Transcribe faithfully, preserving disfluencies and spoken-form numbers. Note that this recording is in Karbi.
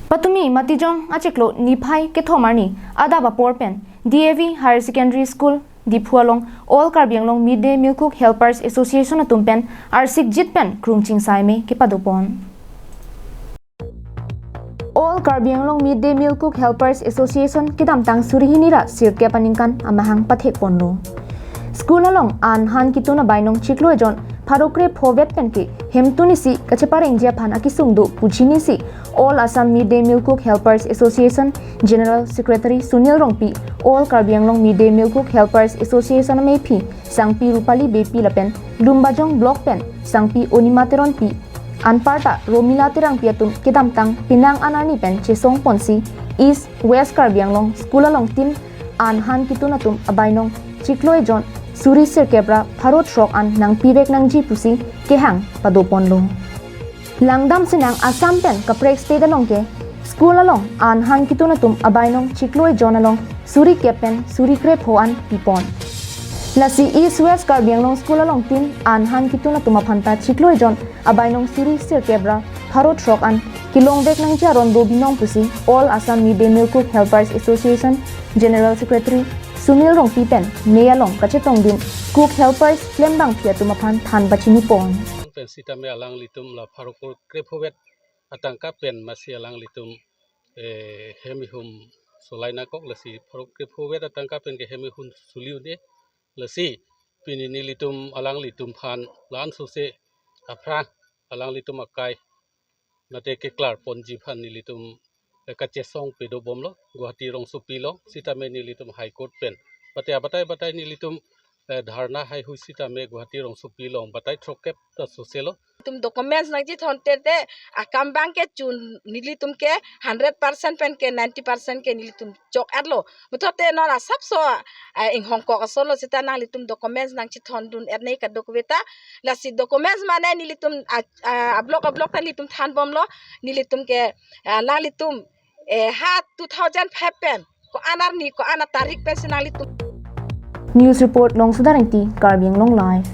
Patumi Matijong achiklo niphai kethom arni adap apor pen D A V Higher Secondary School Diphu along All Karbi Anglong Mid Day Meal Cook Helpers Association atum pen arsikjit pen krung chingsai me kepadopon. All Karbi Anglong Mid Day Meal Cook Helpers Association kedamtang suri hini ra sirkep aningkan amahang pathekponlo. School along an han kitun abainong chiklo ejon pharo krepho vet pen ke hemtun isi kacheparengji aphan akesung do pu chinisi All Assam Mid Day Meal Cook Helpers Association General Secretary Sunil Rongpi, All Karbi Anglong Mid Day Meal Cook Helpers Association amephi Sangpi Rupali Beypi lapen Lumbajong Block pen Sangpi Onima Teronpi, anparta Romila Terangpi atum kedamtang penang an arni pen chesongponsi East West Karbi Anglong School along tin an han kitun atum abainong chiklo ejon suri sirkep ra pharo throk an nangpivek nangji pusi kehang padoponlo. Langdam sinang Assam pen kaprek state along ke school along an han kitun atum abainong chiklo ejon along suri kep pen suri krepho an pipon. Lasi East West Karbi Anglong School along tin an han kitun atum aphanta chiklo ejon abainong suri sirkep ra pharo throk an kelongvek nangji aron do binong pusi All Assam Mid Day Meal Cook Helpers Association General Secretary Sunil Rongpi pen mei along kachetongdun cook helpers klembangpi atum aphan than pachinipon. Pen sitame alanglitum la pharo krepho vet atangka pen masi alanglitum, eh, hem ihum solai nangkok, lasi pharo krepho vet atangka pen ke hem ihum suli un-e, lasi pini nelitum alanglitum aphan la-an sose aphrang alanglitum akai mate keklarponji aphan nelitum, eh, kachesong pedobomlo Guwahati rongsopi along, sitame nelitum High Court pen mate abatai batai nelitum, eh, dharna haihui sitame Guwahati rongsopi along batai throkkep ta soselo. Nelitum documents nangchethon tete akam abang ke chun nelitum ke hundred percent pen ke ninety percent ke nelitum chok-etlo. Muthote non asapso, eh, inghongkok asonlo sita nanglitum documents nangchethondun-et nangji kadokave ta. Lasi documents mane nelitum a, a, ablock ablock ta nelitum thanbomlo. Nelitum ke, ah, nanglitum, eh, ha two thousand five pen ko-an arni ko-an atarik pensi nanglitum. News report Longsodar Engti, Karbi Anglong Live.